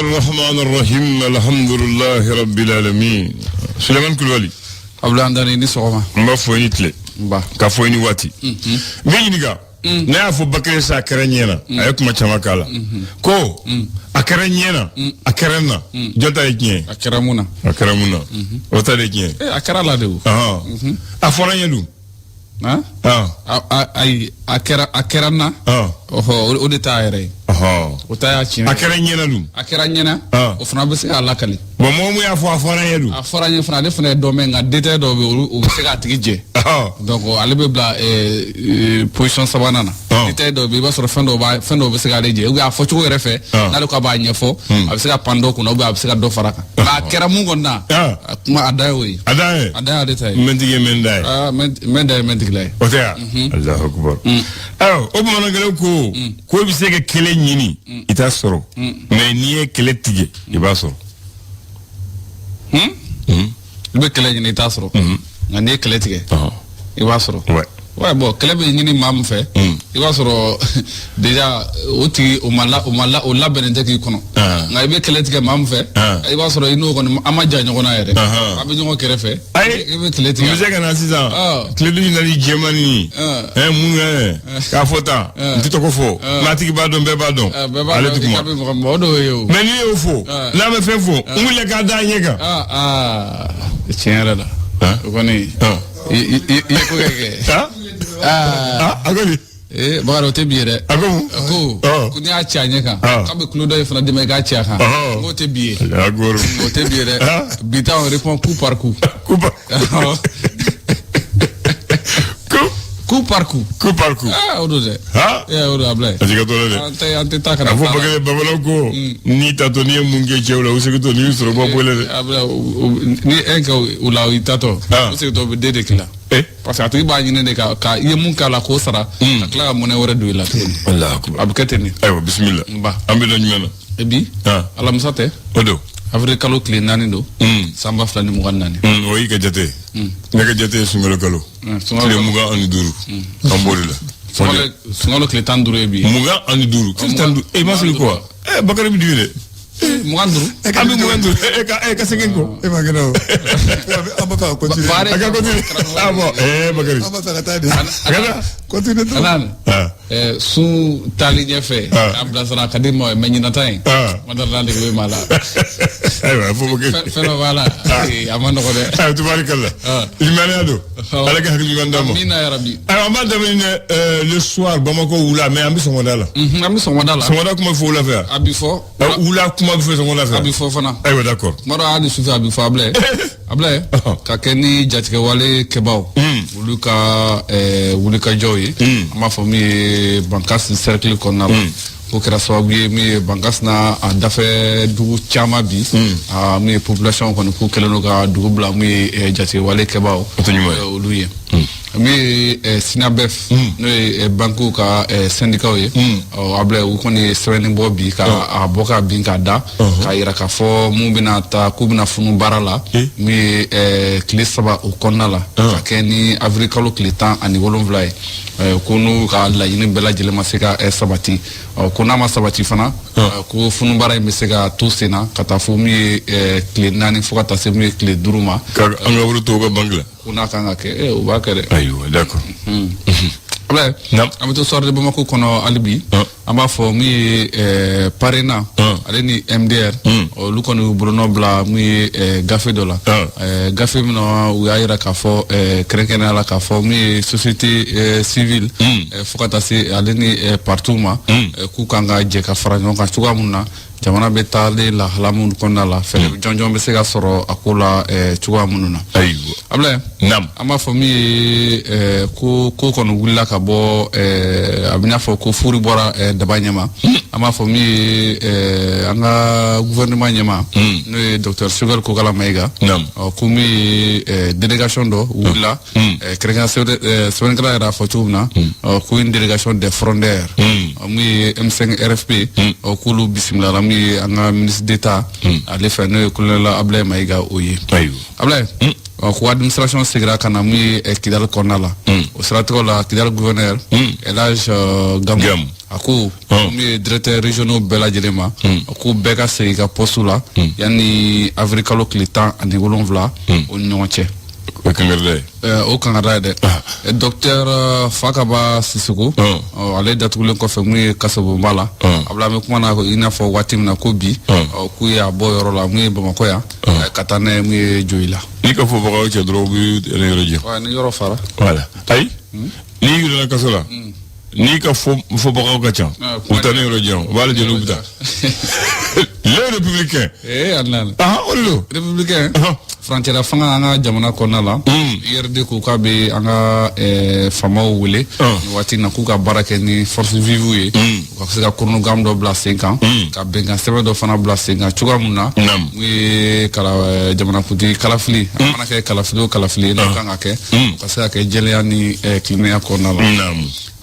الرحمن الرحيم الحمد لله رب العالمين. Suleiman Kulubali. Abdoulaye Andani, ni sɔgɔma. N b'a fɔ i ni tile. Nba. K'a fɔ i ni waati. N bɛ ɲininka. Ne y'a fɔ Bakary sa, a kɛra ɲɛ na. A ye kuma caman k'a la. Ko a kɛra ɲɛ na, a kɛra n na. Jɔn ta ye tiɲɛ ye? A kɛra mun na? A kɛra mun na? O ta de ye tiɲɛ ye. Eh, a kɛra la de o. Ɔhɔn. A fɔra n ye dun? Han? Ayi, a kɛra n na. Ɔhɔ, o de t'a yɛrɛ ye. O ta y'a tiɲɛ. A kɛra ɲɛ na dun? A kɛra ɲɛ na. O fana bɛ se k'a lakali. Bon, mɔgɔ mun y'a fɔ a fɔra n ye dun? A fɔra n ye fana, ale fana ye dɔ mɛn, nka détail dɔw bɛ yen, olu o bɛ se k'a tigi jɛ. Donc ale bɛ bila position sabanan na. Détail dɔw bɛ yen, i b'a sɔrɔ fɛn dɔw bɛ se k'ale jɛ, ou bien a fɔcogo yɛrɛ fɛ, n'ale ko a b'a ɲɛfɔ, a bɛ se ka pan dɔ kunna, ou bien a bɛ se ka dɔ fara a kan. Nka a kɛra mun kɔni na, a kuma a dan ye o ye. A dan ye. A dan y'ale ta ye. N bɛ tigi ye, n bɛ n da ye. Aa, n bɛ da ye, n bɛ tigila ye. O tɛ yan? Alahu akubar. Ayiwa, o bamanankɛlaw ko ko i bɛ se ka kɛlɛ ɲini, i t'a sɔrɔ, mais n'i ye kɛlɛ tigɛ, i b'a sɔrɔ. I bɛ kɛlɛ ɲini, i t'a sɔrɔ, nka n'i ye kɛlɛ tigɛ, i b'a sɔrɔ. Ouais, bon, kɛlɛ bɛ ɲini maa min fɛ, i b'a sɔrɔ déjà o tigi o ma la o labɛnnen tɛ k'i kɔnɔ. Nka i bɛ kɛlɛ tigɛ maa min fɛ, i b'a sɔrɔ i n'o kɔni an ma jan ɲɔgɔn na yɛrɛ, an bɛ ɲɔgɔn kɛrɛfɛ. Ayi. I bɛ kɛlɛ tigɛ. N bɛ se ka na sisan, tile duuru nali jɛman ni mun yɛ k'a fɔ tan, n tɛ tɔgɔ fɔ, mais a tigi b'a dɔn, bɛɛ b'a dɔn. Bɛɛ b'a ale dɔn tɛ i kuma. ka bɛ mɔgɔ mɔgɔ dɔw ye o. Mais n'i y'o fɔ, n'a bɛ fɛn fɔ, n wulila k'a da a ɲɛ kan. Aa aa, tiɲɛ yɛrɛ la, o kɔni i ye ko kɛ. Aa. A ko di? Ee Bakari, o tɛ bi ye dɛ. A ko mun? Ko ko n'i y'a ci a ɲɛ kan, k'a bɛ kulo dɔ in fana d'i ma, i k'a ci a kan. K'o tɛ bi ye. Alahu akubar. O tɛ bi ye dɛ. Bi ta, on répond coup par coup. Coup par coup. Coup par coup. Coup par coup. Ah, o don dɛ. Ee, o don, Ablaye. A jigin tɔ la dɛ. An tɛ taa ka na A fɔ taa la. Bakary, bamananw ko n'i tatɔ, n'i ye mun kɛ cɛw la, u segintɔ, n'i y'u sɔrɔ, u b'a bɔ i la dɛ. Ablaye, ni e kɛ o la, i tatɔ, o segintɔ, u bɛ den de k'i la. Parce que a tigi b'a ɲini de ka i ye mun k'a la, k'o sara, ka tila ka mɔnɛ wɛrɛ don i la tuguni. Alahu akubar. A bɛ kɛ ten de. Ayiwa, bisimila. Nba. An bɛ don jumɛn na? Et bi, alamisa tɛ? O don. Avril kalo tile 4 don, san 2024. O y'i ka jate ye. Ne ka jate ye sunkalo kalo sunkalo tile kalo. 25, an b'o de la. Sunkalo tile 15 ye bi ye. 25, tile 15. E ma sigi ko wa? Bakari bɛ dimi dɛ. 25. An bɛ 25. E ka segin kɔ. E ma kɛnɛ o. An b'a fɛ ka continuer. Bakari. A ka continuer. Ah bon, Bakari. An b'a fɛ ka taa de. A ka taa. Continuer dɔrɔn. Anan, sun taali ɲɛfɛ, k'a bilasira, a ka di maa ye, mais ɲinata in, ma dala dege bɛ maa la. Ayiwa, fo Bakari. Fɛn dɔ b'a la, a ma nɔgɔ dɛ. Ayiwa, tubaarikala. Limaniya don. Ala ka hakili ɲuman d'an ma. Amina yarabi. Ayiwa, an b'a daminɛ le soir, Bamakɔ wula, mais an bɛ sɔgɔmada la. An bɛ sɔgɔmada la. Sɔgɔmada kuma fɔ wula fɛ yan? A bi fɔ. Wula kuma bɛ fɔ sɔgɔmada fɛ? A bi fɔ fana. Ayiwa, d'accord. Tuma dɔ hali sufɛ a bi fɔ, Abulaye. Abulaye, ka kɛ ni jatigɛwale kɛbaw olu ka wulikajɔw ye, an b'a fɔ min ye Bankas cercle kɔnɔna la, o kɛra sababu ye min ye Bankas n'a a dafɛ dugu caman bi, min ye population kɔni k'u kɛlen don ka dugu bila, min ye jatigɛwale kɛbaw O tɛ ɲuman ye. Olu ye min ye SYNABEF, n'o ye banques ka syndicat ye. Ɔ Abulaye, u kɔni ye sɛbɛnni bɔ bi ka a bɔ ka bin k'a da k'a yira k'a fɔ mun bɛna taa k'u bɛna funu baara la, min ye tile 3 o kɔnɔna la, ka kɛ ni avril kalo tile 17 ye. Ko n'u ka laɲini bɛɛ lajɛlen ma se ka sabati, ɔ ko n'a ma sabati fana, ko funu baara in bɛ se ka to sen na ka taa fo min ye tile 4, fo ka taa se min ye tile 5 ma. Ka an ka wari to u ka banque la. Ko n'a kan ka kɛ, u b'a kɛ dɛ. Ayiwa, d'accord. Ablaye, Naam. an bɛ to Soir de Bamako kɔnɔ hali bi. An b'a fɔ min ye PARENA ale ni MDR, olu kɔni y'u bolonɔ bila min ye gafe dɔ la. Gafe min na, u y'a yira k'a fɔ kɛrɛnkɛrɛnnenya la k'a fɔ min ye société civile, fo ka taa se ale ni partis ma, k'u kan ka jɛ ka fara ɲɔgɔn kan cogoya mun na jamana bɛ taalen lahala minnu kɔnɔna la, fɛɛrɛ jɔnjɔn bɛ se ka sɔrɔ a ko la cogoya minnu na. Ayiwa. Ablaye, Naam. an b'a fɔ min ye ko kɔni wulila ka bɔ, a bɛ n'a fɔ ko furi bɔra daba ɲɛma. An b'a fɔ min ye an ka gouvernement ɲɛma, n'o ye docteur Choguel Kokalla Maïga. Naam. Ɔ, ko min ye délégation dɔ wulila, kɛrɛnkɛrɛn sɛbɛnnikɛla yɛrɛ y'a fɔ cogo min na, ɔ, ko une délégation des frondeurs, ɔ, min ye M5 RFP, ɔ, k'olu bisimilala min ye an ka ministre d'État ale fɛ, n'o ye colonel Ablaye Maïga o ye. Ayiwa. Ablaye, Ko administration seginna ka na mun ye Kidali kɔnɔna la. O siratigɛw la, Kidali gouverneur Elhadj Gamou a ko mun ye directeur régionaux bɛɛ lajɛlen ma, a ko bɛɛ ka segin ka poste la yanni avril kalo tile 17 o ni ɲɔgɔn cɛ. O kangarida ye. O kangarida ye dɛ. Docteur Fakaba Sissoko, ale datugulen kɔfɛ mun ye kasobonba la, a bila an bɛ kuma na i n'a fɔ waati min na ko bi, k'u ye a bɔ yɔrɔ la mun ye Bamakɔ yan ka taa n'a ye mun ye Joyila. N'i ka fɔbagaw cɛ dɔrɔn, u bɛ yɔrɔ jɛ. Ni yɔrɔ fara. Voilà, ayi, n'i yɛlɛnna kaso la, n'i ka fɔbagaw ka ca, u bɛ taa ni yɔrɔ jan, u b'a lajɛ n'u bɛ taa. Le Républicain. Ee, Adnan. Ah, o de don. Républicain. Furancɛla fanga an ka jamana kɔnɔna la. IRD ko k'a bɛ an ka faamaw wele nin waati in na k'u ka baara kɛ ni force vive ye. U ka se ka chronogramme dɔ bila sen kan. Ka bɛnkan sɛbɛn dɔ fana bila sen kan cogoya mun na. Mun ye kala jamanakuntigi kalafili. A mana kɛ kalafili o kalafili ye, n'o kan ka kɛ. U ka se ka kɛ jɛlenya ni tilennenya kɔnɔna la.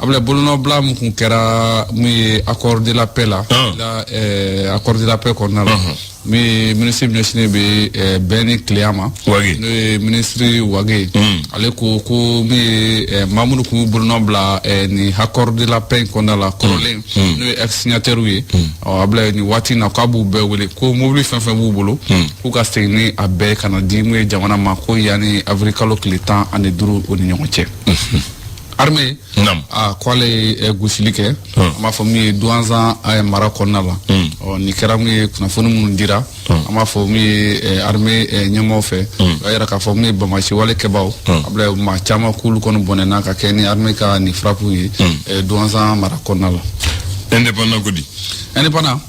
Abulaye, bolonɔbila mun kun kɛra mun ye accord de la paix la, la accord de la paix kɔnɔna la, min ye ministre min ɲɛsinnen bɛ bɛn ni tilenya ma, n'o ye ministre Wage, ale ko ko min ye maa minnu kun b'u bolonɔ bila nin accord de la paix in kɔnɔna la kɔrɔlen, n'o ye ex signataire ye, ɔ Abulaye, nin waati in na k'a b'u bɛɛ wele ko mobili fɛn fɛn b'u bolo, k'u ka segin ni a bɛɛ ka na di mun ye jamana ma, ko yanni avril kalo tile 15 o ni ɲɔgɔn cɛ. Armée a ko ale ye gosili kɛ, an b'a fɔ min ye Douentza mara kɔnɔna la. Ɔ nin kɛra mun ye, kunnafoni minnu dira, an b'a fɔ min ye armée ɲɛmaaw fɛ, o y'a yira k'a fɔ min ye bamasi wale kɛbaw, Abulaye, maa caman k'olu kɔni bɔnɛna ka kɛ ni armée ka nin frappe ye Douentza mara kɔnɔna la. Indépendant ko di? Indépendant,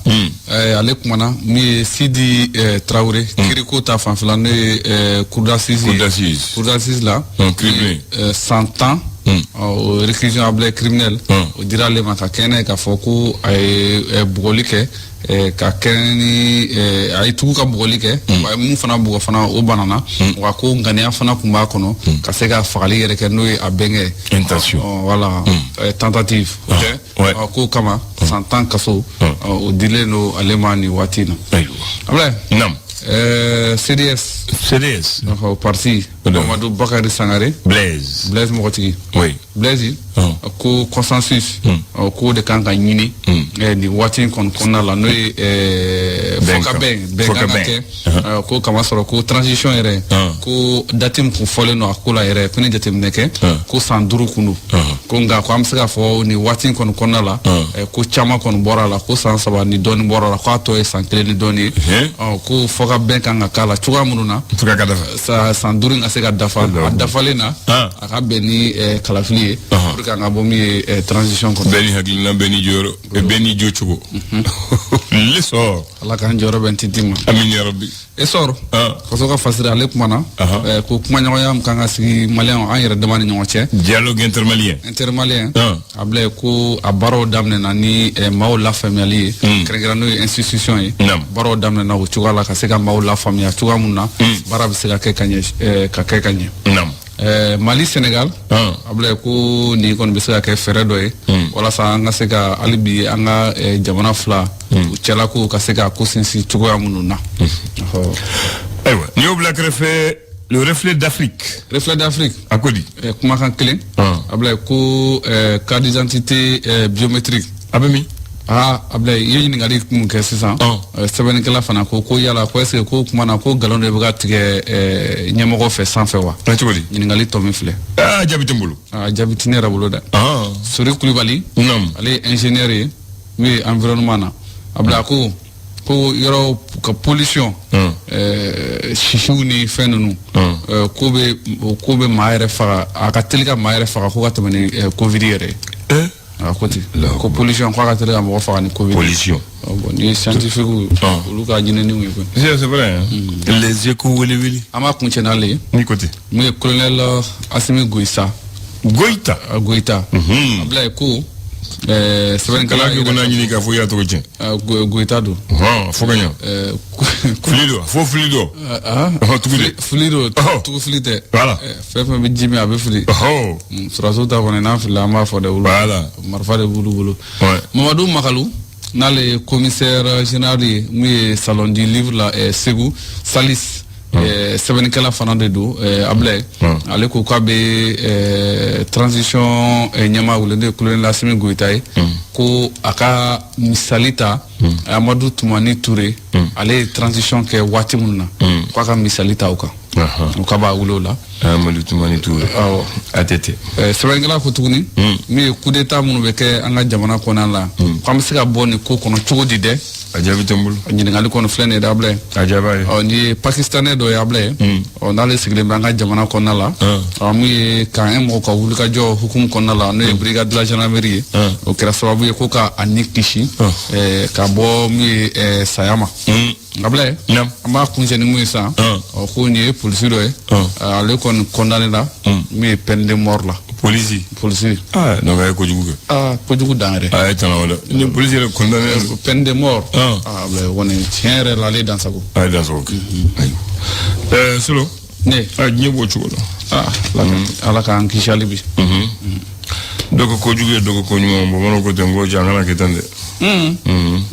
ale kumana min ye Sidi Traoré kiriko ta fanfɛla, n'o ye cour d'assises ye. Cour d'assises. Cour d'assises la. Criminel. 100 o réquisition, Abulaye, criminel o dira ale ma ka kɛ n'a ye k'a fɔ ko a ye bugɔli kɛ ka kɛ ni a ye tugu ka bugɔli kɛ, a ye mun fana bugɔ fana, o banana wa, ko ŋaniya fana tun b'a kɔnɔ ka se ka fagali yɛrɛ kɛ, n'o ye a bɛnkɛ. Intention. Voilà, tentative o tɛ k'o kama san 10 kaso o dilen don ale ma nin waati in na. Ayiwa. Abulaye. Naam. CDS. CDS. Donc o parti Mamadou Bakary Sangare. Blaise. Blaise mɔgɔtigi. Oui. Blaise ko consensus ko de kan ka ɲini nin waati in kɔni kɔnɔna la, n'o ye fɔkabɛn, bɛn kan ka kɛ, ko kama sɔrɔ ko transition yɛrɛ, ko date min kun fɔlen don a ko la yɛrɛ, ko ni jateminɛ kɛ ko san 5 kun don, ko nka ko an bɛ se k'a fɔ nin waati in kɔni kɔnɔna la, ko caman kɔni bɔra a la, ko san 3 ni dɔɔni bɔra a la, ko a tɔ ye san 1 ni dɔɔni ye, ko fɔkabɛn kan ka k'a la cogoya minnu na san 5 in ka se ka dafa, a dafalen na a ka bɛn ni kalafili ye pour que an ka bɔ min ye transition kɔnɔ. Bɛɛ ni hakilina, bɛɛ ni jɔyɔrɔ, bɛɛ ni jɔ cogo. L'Essor. Ala k'an jɔyɔrɔ bɛn tintin ma. Amin ya rabbi. Essor. Faso ka fasiri, ale kumana ko kumaɲɔgɔnya min kan ka sigi maliyɛnw an yɛrɛ dama ni ɲɔgɔn cɛ. Dialogue intermalien. Intermalien. A bila ko a baaraw daminɛna ni maaw lafaamuyali ye, kɛrɛnkɛrɛn n'o ye institution ye. Baaraw daminɛna o cogoya la ka se ka maaw lafaamuya cogoya mun na baara bɛ se ka kɛ ka ɲɛ, ka kɛ ka ɲɛ. Mali Sénégal, a bila ko nin kɔni bɛ se ka kɛ fɛɛrɛ dɔ ye walasa an ka se ka hali bi an ka jamana fila u cɛla ko ka se ka ko sinsin cogoya minnu na. Ayiwa, n'i y'o bila kɛrɛfɛ, Le Reflet d'Afrique. Reflet d'Afrique. A ko di? Kumakan kelen. A bila ko carte d'identité biométrique. A bɛ min? Ah, Ablaye, i ye ɲininkali mun kɛ sisan, sɛbɛnnikɛla fana ko ko yala ko est ce que ko kuma na ko nkalon de bɛ ka tigɛ ɲɛmɔgɔ fɛ sanfɛ wa? Cogo di? Ɲininkali tɔ min filɛ. Aa, jaabi tɛ n bolo. Aa, jaabi tɛ ne yɛrɛ bolo dɛ. Sori Kulibali. Ale ye ingénieur ye min ye environnement na. Ablaye, ko ko yɔrɔ ka pollution, sisiw ni fɛn ninnu, ko bɛ o ko bɛ maa yɛrɛ faga, a ka teli ka maa yɛrɛ faga ko ka tɛmɛ ni Covid yɛrɛ ye. A ko ten ko pollution ko a ka teli ka mɔgɔ faga ni Covid. Pollution. Bon, ni ye scientifique olu ka ɲininiw ye koyi. C'est vrai hein? Les Échos wele wele. An b'a kuncɛ n'ale ye. Ni ko ten. Mun ye colonel Assimi Goïta. Goïta. Goïta. Ablaye, ko sɛbɛnnikɛla. Kala ko n'a ɲini k'a fɔ i y'a tɔgɔ tiɲɛ. Goïta don. Fo ka ɲa. Fili don, fo fili don. Tugu de. Fili don, tugu fili tɛ. Voilà. Fɛn fɛn bɛ ji min a bɛ fili. Sɔrɔdasiw ta kɔni n'an filila an b'a fɔ dɛ olu. Voilà. Marifa de b'olu bolo. Mamadu Makalu, n'ale ye commissaire général ye mun ye salon du livre la Segu Salis. Sɛbɛnnikɛla fana de don, Ablaye. Ale ko k'a bɛ transition ɲɛmaa wele, n'o ye colonel Assimi Goïta ye, ko a ka misali ta Amadu Tumani Ture, ale ye transition kɛ waati minnu na, k'a ka misali ta o kan. O k'a b'a wele o la. Amadu Tumani Ture. Awɔ. ATT. Sɛbɛnnikɛla ko tuguni, min ye coup d'état minnu bɛ kɛ an ka jamana kɔnɔna la, k'an bɛ se ka bɔ nin ko kɔnɔ cogo di dɛ? A jaabi tɛ n bolo. Ɲininkali kɔni filɛ nin ye dɛ, Ablaye. A jaabi a ye. Ɔ, nin ye pakistanais dɔ ye, Ablaye. Ɔ, n'ale sigilen bɛ an ka jamana kɔnɔna la. Ɔ, mun ye k'an mɔgɔ ka wulikajɔ hukumu kɔnɔna la, n'o ye brigade de la gendarmerie ye, o kɛra sababu ye ko ka a ni kisi ka bɔ min ye saya ma. Ablaye, an b'a kuncɛ ni mun ye sisan? Ɔ, ko nin ye polisi dɔ ye, ale kɔni condamné la min ye peine de mort la. Polisi. Polisi. Ah, donc a ye kojugu kɛ. Aa, kojugu dan yɛrɛ. A ye tana o dɛ. Ni polisi yɛrɛ condamné. Peine de mort. Ah, Ablaye, o kɔni tiɲɛ yɛrɛ la, ale ye dansago. A ye dansago kɛ. Ayiwa. Solo. Ne. A diɲɛ b'o cogo la. Ah, Ala k'an kisi hali bi. Dɔ ko kojugu ye, dɔ ko koɲuman. Bamananw ko ten ko an kana kɛ tan dɛ.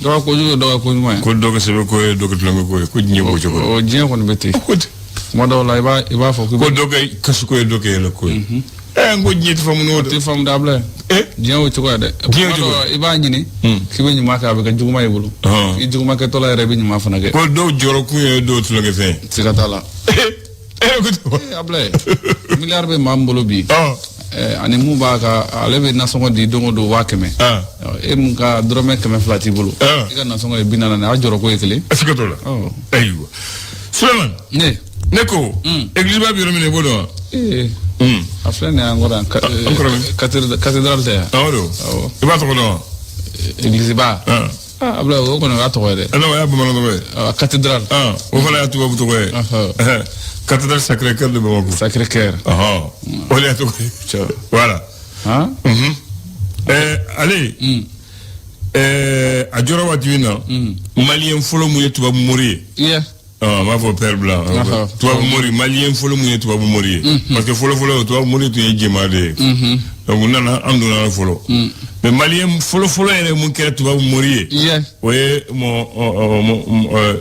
Dɔ ka kojugu ye, dɔ ka koɲuman ye. Ko dɔ ka sɛbɛ ko ye, dɔ ka tulonkɛ ko ye, ko diɲɛ b'o cogo la. O diɲɛ kɔni bɛ ten. Ko ten. Kuma dɔw la, i b'a fɔ ko dɔ ka kasi ko ye, dɔ ka yɛlɛ ko ye. N ko diɲɛ tɛ faamu n'o dɛ. Tɛ faamu dɛ, Ablaye. Diɲɛ y'o cogo ye dɛ. Diɲɛ y'o cogo ye. I b'a ɲini k'i bɛ ɲuman kɛ, a bɛ kɛ juguman y'i bolo. I juguman kɛtɔ la yɛrɛ, i bɛ ɲuman fana kɛ. Ko dɔw jɔrɔ kun ye dɔw tulonkɛ fɛn ye. Siga t'a la. Ko ten. Ablaye, miliyari bɛ maa min bolo bi, ani mun b'a ka, ale bɛ nasɔngɔ di don o don 100 000. E mun ka dɔrɔmɛ 200 t'i bolo, i ka nasɔngɔ ye 40, a jɔrɔ ko ye kelen. Siga t'o la. Ayiwa. Suleiman. Ne. Ne ko. Église ba bɛ yɔrɔ min na, i b'o dɔn wa? Ee. A filɛ nin ye an kɔrɔ yan. An kɔrɔ min? Cathédrale tɛ yan. Awɔ don. I b'a tɔgɔ dɔn wa? Église ba. Ah, Ablaye, o kɔni o y'a tɔgɔ ye dɛ. Non, o y'a bamanan tɔgɔ ye. Cathédrale. O fana y'a tubabu tɔgɔ ye. Cathédrale Sacré-Cœur de Bamako. Sacré-Cœur. O de y'a tɔgɔ ye. Voilà. Ale. A jɔra waati min na, malien fɔlɔ mun ye tubabu mori ye. N b'a fɔ père blanc. Tubabu mori, malien fɔlɔ mun ye tubabu mori ye. Parce que fɔlɔ fɔlɔ, tubabu mori tun ye jɛman de ye. Donc u nana, an donna fɔlɔ. Mais malien fɔlɔ fɔlɔ yɛrɛ mun kɛra tubabu mori ye, o ye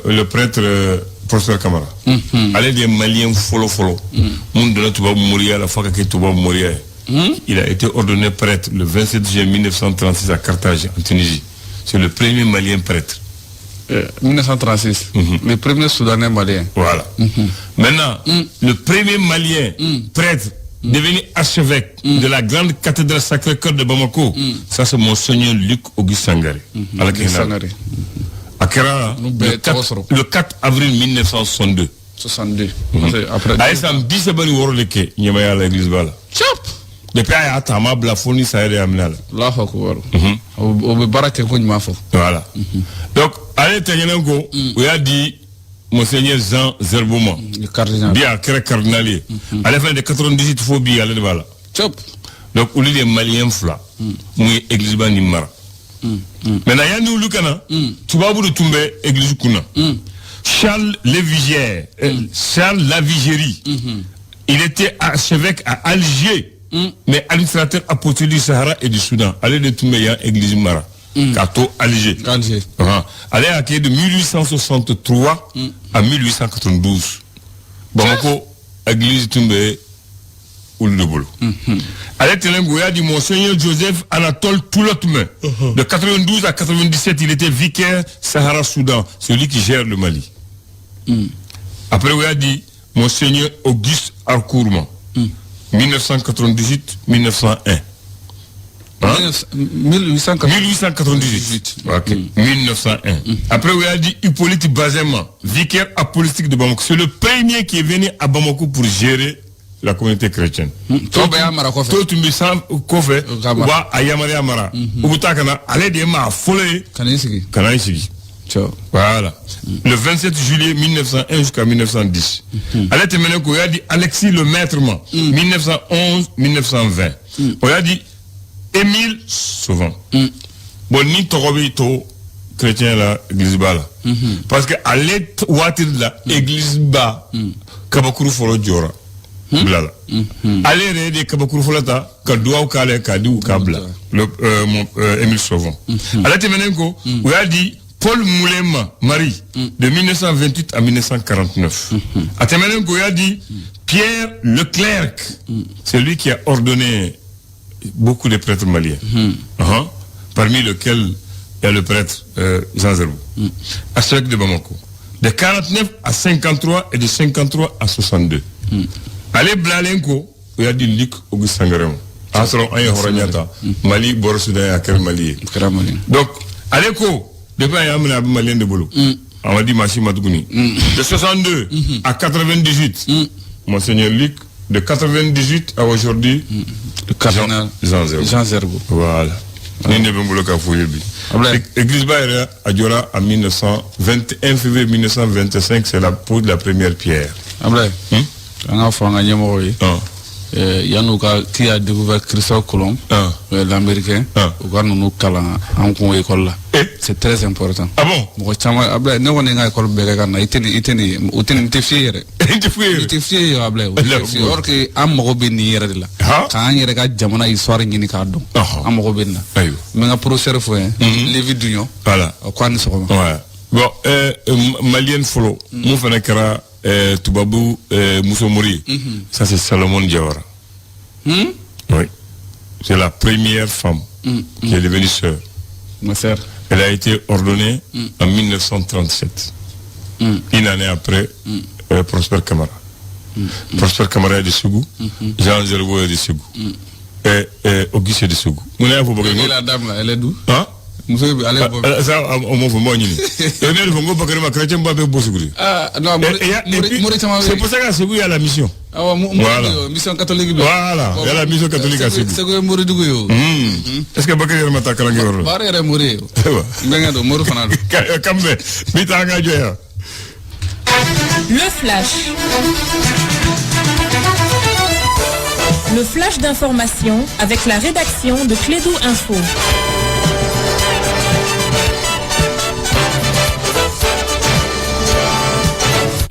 le prêtre Prosper Kamara. Ale de ye malien fɔlɔ fɔlɔ mun donna tubabu moriya la fo ka kɛ tubabu moriya ye. Il a été ordonné prêtre le 27 juillet 1936 à Carthage, en Tunisie. C'est le premier malien prêtre. 1936, le premier Soudanais malien. Voilà. Maintenant, le premier malien prêtre devenu archevêque de la grande cathédrale Sacré-Cœur de Bamako, ça c'est Monseigneur Luc Auguste Sangaré. Sangaré. A kɛra le 4 avril 1962. 62. Après. A ye san 36 de kɛ ɲɛmaaya la église ba la. Depuis a y'a ta, a ma bila fo ni saya de y'a minɛ a la. Allahu akbar. O bɛ baara kɛ ko ɲuman fɔ. Voilà. Donc ale tɛmɛnen ko, o y'a di Monseigneur Jean Zerbo ma. Le cardinal. Bi a kɛra cardinal ye. Ale fana de 98 fo bi, ale de b'a la. Cop. Donc olu de ye malien fila mun ye église ba nin mara. Maintenant, yanni olu ka na, tubabu de tun bɛ église kunna. Charles Lévigère, Charles Lavigérie. Il était archevêque à Alger, mais administrateur apostolique du Sahara et du Soudan. Ale de tun bɛ yan église mara k'a to Alger. Alger. Ale y'a kɛ de 1863 à 1892. Bamako église tun bɛ olu de bolo. Ale tɛnɛn ko, y'a di Monseigneur Joseph Anatole Toulotme. De 92 à 97, il était vicaire Sahara Soudan, celui qui gère le Mali. Après, il a dit Monseigneur Auguste Harcourt ma. 1998-1901. Hein? 1898. 1898. Ok. 1901. Après, il a dit Hippolyte Bazin ma, vicaire apostolique de Bamako. C'est le premier qui est venu à Bamako pour gérer la communauté chrétienne. Tɔw bɛɛ y'a mara kɔfɛ. Tɔw tun bɛ san kɔfɛ, Ka u mara. b'a a yamaruya mara. U bɛ taa ka na, ale de ye maa fɔlɔ ye Ka n'i sigi. ka na i sigi. Cɔ. Voilà. Le 27 juillet 1901 jusqu'à 1910. Ale tɛmɛnen kɔ, o y'a di Alexis Le Maître ma, 1911-1920. O y'a di Émile Sauvant. Bon, ni tɔgɔ bɛ to chrétien la église ba la. Parce que ale waati de la église ba kabakuru fɔlɔ jɔra. Bila la. Ale yɛrɛ de ye kabakuru fɔlɔ ta ka duwawu k'ale k'a di u k'a bila. Le, mon, Émile Sauvant. Ale tɛmɛnen kɔ, o y'a di Paul Moulema Marie, de 1928 à 1949. A tɛmɛnen kɔ, o y'a di Pierre Leclerc, c'est lui qui a ordonné beaucoup de prêtres maliens. Parmi lesquels il y a le prêtre Jean Zerbo, archevêque de Bamako. De 49 à 53 et de 53 à 62. Ale bilalen kɔ, o y'a di Luc Auguste Sangaré ma. A y'a sɔrɔ an ye hɔrɔnya ta. Mali bɔra Soudan, a kɛra Mali ye. Kɛra Mali. Donc, ale ko, depuis a y'a minɛ, a bɛ malien de bolo. A ma di maa si ma tuguni. De 62 à 98, Monseigneur Luc, de 98 à aujourd'hui, Le cardinal Jean Zerbo. Jean Zerbo. Voilà. Nin de bɛ n bolo k'a fɔ ye bi. Ablaye. Église ba yɛrɛ, a jɔra en 1921 février 1925, c'est la pose de la première pierre. Ablaye. An k'a fɔ an ka ɲɛmɔgɔw ye. Yan'u ka qui a découvert Christophe Colomb, l'Américain, u ka ninnu kalan an kun école la. Eh? C'est très important. Ah bon? Mɔgɔ caman, Ablaye, ne kɔni ye n ka école bɛɛ kɛ ka na, i tɛ nin, i tɛ nin, o tɛ nin, tɛ f'i ye yɛrɛ. I tɛ foyi I yɛrɛ. tɛ f'i ye Ablaye, o tɛ f'i ye. Or que an mago bɛ nin yɛrɛ de la. K'an yɛrɛ ka jamana histoire ɲini k'a dɔn. An mago bɛ nin na. Ayiwa. N bɛ n ka professeur fo yen, Lévi Dugnon. Voilà. K'a ni sɔgɔma. Ouais. Bon, malien fɔlɔ, mun fana kɛra tubabu musomori ye, ça c'est Salomon Diawara. Oui. C'est la première femme qui est devenue sœur. Ma sœur. Elle a été ordonnée en 1937. Une année après, Prosper Kamara. Prosper Kamara est de Ségou, Jean Zerbo est de Ségou, et Auguste est de Ségou. Mun y'a fɔ Bakary? Et la dame là, elle est d'où? Hein? Muso bɛ ale bɔ. Ah, ça, o m'o fɔ, n b'o ɲini. Ne de fɔ n ko Bakary ma chrétien ba bɛ bɔ Ségou de. Ah non, Mori caman bɛ C'est yen. pour ça qu'à Ségou, il y a la mission. Awɔ, Voilà. Mission catholique bɛ yen. Voilà, il y a la mission catholique à Ségou. Segu ye moridugu ye o. Est-ce que Bakary yɛrɛ ma taa kalankɛyɔrɔ la? Baara yɛrɛ ye mori ye o. Ayiwa. N bɛnkɛ don, mori fana don. Kan bɛn, n bɛ taa an ka jɔ yan. Le flash. Le flash d'information avec la rédaction de Klédu Info.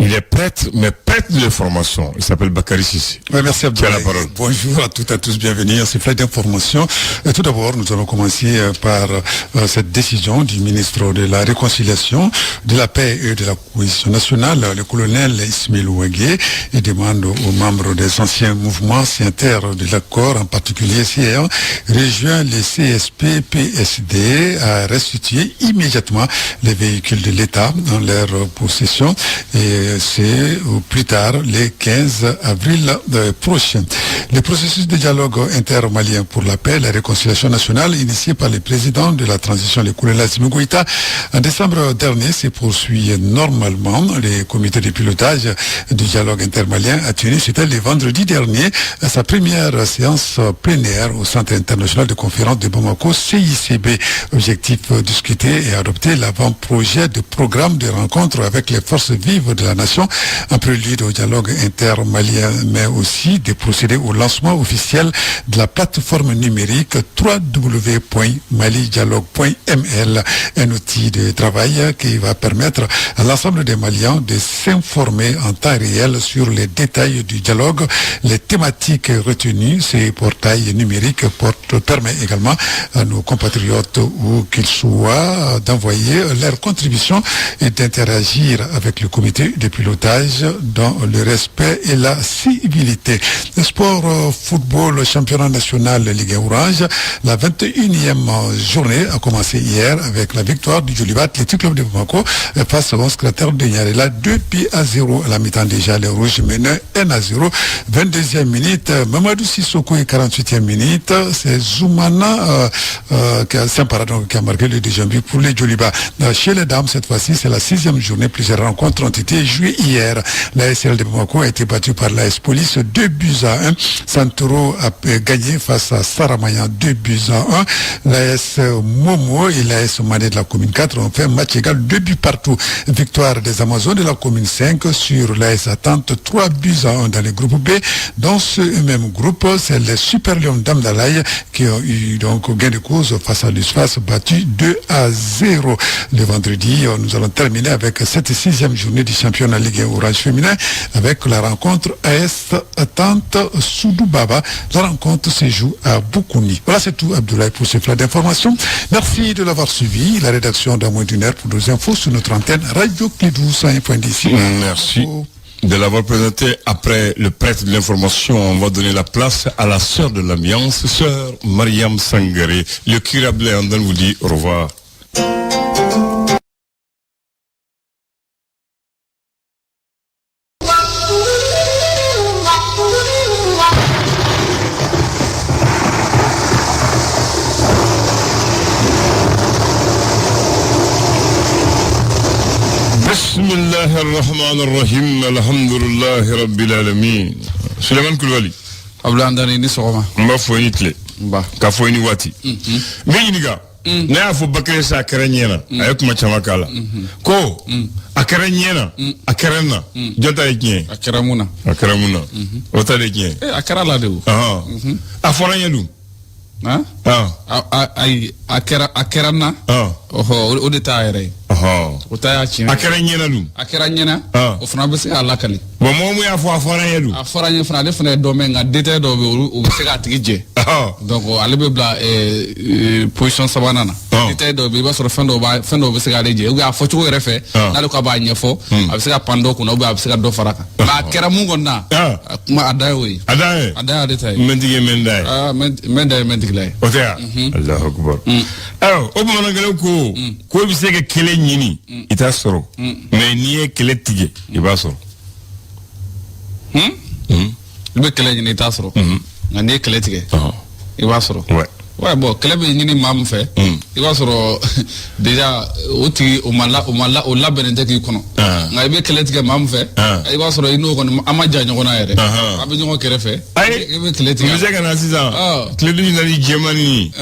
Il est prêtre, mais prêtre de formation. Il s'appelle Bakary Cissé. Oui, merci Tu as Abdoulaye. la parole. Bonjour à toutes et à tous, bienvenue à ce flash d'information. Tout d'abord, nous allons commencer par cette décision du ministre de la Réconciliation, de la Paix et de la Cohésion nationale, le colonel Ismaël Wagué, et demande aux membres des anciens mouvements signataires de l'accord, en particulier CR, rejoint les CSP PSD à restituer immédiatement les véhicules de l'État dans leur possession, et c'est au plus tard le 15 avril prochain. Le processus de dialogue intermalien pour la paix et la réconciliation nationale initié par le président de la transition, le colonel Assimi Goïta, en décembre dernier, se poursuit normalement. Le comité de pilotage du dialogue intermalien a tenu, c'était le vendredi dernier, sa première séance plénière au Centre international de conférences de Bamako, CICB. Objectif, discuter et adopter l'avant-projet de programme de rencontre avec les forces vives de la nation, en prélude au dialogue intermalien, mais aussi de procéder au lancement officiel de la plateforme numérique www.malidialogue.ml, un outil de travail qui va permettre à l'ensemble des Maliens de s'informer en temps réel sur les détails du dialogue, les thématiques retenues. Ces portails numériques permet également à nos compatriotes, où qu'ils soient, d'envoyer leur contribution et d'interagir avec le comité de pilotage dans le respect et la civilité. Le sport, football, championnat national Ligue Orange, la 21e journée a commencé hier avec la victoire du Djoliba Athletic Club de Bamako face au 11 cratère de Niarela, 2-0 à la mi-temps déjà. Les Rouges menaient 1-0. 22e minute, Mamadou Sissoko, et 48e minute, c'est Zoumana qui a marqué le deuxième but pour les Djoliba. Chez les dames, cette fois-ci, c'est la 6e journée. Plusieurs rencontres ont été jouées hier. La SL de Bamako a été battue par l'AS Police 2-1. Santoro a gagné face à Saramaya 2-1. L'AS Momo et l'AS Mané de la commune 4 ont fait match égal 2 buts partout. Victoire des Amazones de la commune 5 sur l'AS Attente 3-1 dans le groupe B. Dans ce même groupe, c'est les Super Lions d'Amdalaï qui ont eu donc gain de cause face à l'USFAS, battu 2-0. Le vendredi, nous allons terminer avec cette 6e journée du championnat Ligue Orange féminin avec la rencontre AS Tante Soudou Baba. La rencontre se joue à Boukouni. Voilà, c'est tout, Abdoulaye, pour ce flash d'information. Merci de l'avoir suivi. La rédaction dans moins d'une heure pour nos infos sur notre antenne Radio Klédu 101.10. Merci de l'avoir présenté. Après le prêtre de l'information, on va donner la place à la sœur de l'ambiance, sœur Mariam Sangaré. Le curé Andon vous dit au revoir. بسم الله الرحمن الرحيم الحمد لله رب العالمين. Suleiman Kulubali. Abdoulaye Andani ni sɔgɔma. N b'a fɔ i ni tile. Nba. K'a fɔ i ni waati. N bɛ ɲininka. Ne y'a fɔ Bakary sa a kɛra ɲɛ na. A ye kuma caman k'a la. Ko a kɛra ɲɛ na. A kɛra n na. Jɔn ta ye tiɲɛ ye? A kɛra mun na? A kɛra mun na? O ta de ye tiɲɛ ye. A kɛra la de o. A fɔra n ye dun. Han? Ayi, a kɛra n na. Ɔhɔ, o de t'a yɛrɛ ye. O ta y'a tiɲɛ. A kɛra ɲɛ na dun. A kɛra ɲɛ na. O fana bɛ se k'a lakali. Bon, mɔgɔ mun y'a fɔ a fɔra n ye dun. A fɔra n ye fana, ale fana ye dɔ mɛn, nka détail dɔw bɛ yen, o bɛ se k'a tigi jɛ. Donc ale bɛ bila position sabanan na. Détail dɔw bɛ yen, i b'a sɔrɔ fɛn dɔw bɛ se k'ale jɛ, ou bien a fɔcogo yɛrɛ fɛ, n'ale ko a b'a ɲɛfɔ, a bɛ se ka pan dɔ kunna, ou bien a bɛ se ka dɔ fara a kan. Mais a kɛra mun kɔni na, kuma a dan y'o ye. A dan ye. A dan y'ale ta ye. Mɛntigi ye mɛn da ye. Mɛn da ye mɛntigila ye. O tɛ yan. Alahu akubar. Ayiwa, o bamanankɛlaw ko ko i bɛ se ka kɛlɛ ɲini i t'a sɔrɔ, mais n'i ye kɛlɛ tigɛ i b'a sɔrɔ. I bɛ kɛlɛ ɲini i t'a sɔrɔ, nka n'i ye kɛlɛ tigɛ i b'a sɔrɔ. Ouais, bon, kɛlɛ bɛ ɲini maa min fɛ, i b'a sɔrɔ déjà o tigi o ma o labɛnnen tɛ k'i kɔnɔ. Nka i bɛ kɛlɛ tigɛ maa min fɛ, i b'a sɔrɔ i n'o kɔni an ma jan ɲɔgɔn na yɛrɛ, an bɛ ɲɔgɔn kɛrɛfɛ. Ayi, i bɛ kɛlɛ tigɛ. N bɛ se ka na sisan, Klédu nana ni jɛman nin ye,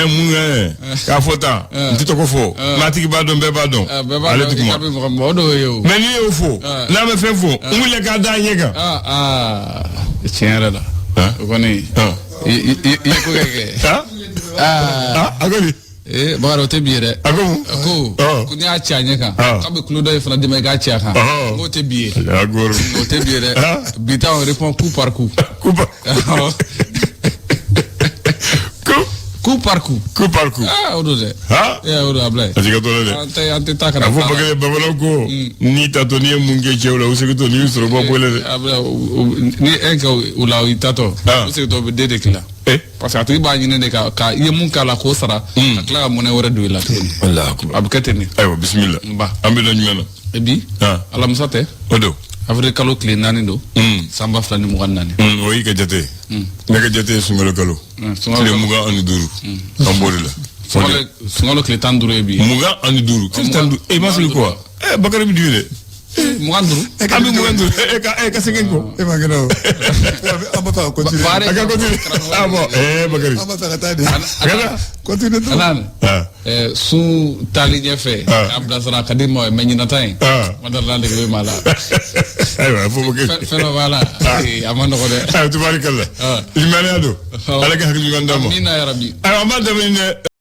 mun ye k'a fɔ tan, n tɛ tɔgɔ fɔ, maa tigi b'a dɔn, bɛɛ b'a dɔn. Ale tɛ kuma. O dɔw ye o. Mais n'i y'o fɔ, n'a bɛ fɛn fɔ, n wulila k'a da a ɲɛ kan. Tiɲɛ yɛrɛ la. O kɔni. I ye ko kɛ. A ko di? Bakari, o tɛ bi ye dɛ. A ko mun? Ko n'i y'a ci a ɲɛ kan, k'a bɛ kulo dɔ in fana d'i ma i k'a ci a kan. K'o tɛ bi ye. O tɛ bi ye dɛ. Bi ta on répond coup par coup. Coup par coup. Coup par coup. Coup par coup. O don dɛ. O don Ablaye. A siga t'o la dɛ. An tɛ taa ka na. A fɔ Bakary bamananw ko n'i tatɔ n'i ye mun kɛ cɛw la u segintɔ n'i y'u sɔrɔ u b'a bɔ i la dɛ. Ablaye, ni e kɛ o la i tatɔ, u segintɔ u bɛ den de k'i la. Parce que a tigi b'a ɲini de ka i ye mun k'a la k'o sara, ka tila ka mɔnɛ wɛrɛ don i la tuguni. A bɛ kɛ ten de. Ayiwa, bisimila. An bɛ don jumɛn na? Bi alamisa tɛ. O don. Avril kalo tile 4 don. San 2024. O y'i ka jate. Ne ka jate ye sunkalo kalo. Tile 25. An b'o de la. Sunkalo tile 15 ye bi. 25. Tile 15. E ma fili quoi? Bakary bɛ dimi dɛ. 25. An bɛ 25. E ka segin kɔ. E ma kɛnɛ o. An b'a fɛ ka continuer. A ka continuer. Ah bon, Bakary. An b'a fɛ ka taa de. Continue. Anan. Sun taali ɲɛfɛ. K'a bilasira a ka di maa ye, mais ɲinata in. Ma deli la dege bɛ maa la. Ayiwa, fo Bakary. Fɛn dɔ b'a la. A ma nɔgɔ dɛ. Ayiwa, tubaarikala. Limaniya don. Ala ka hakili ɲuman d'an ma. Amina yarabi. Ayiwa, an b'a daminɛ.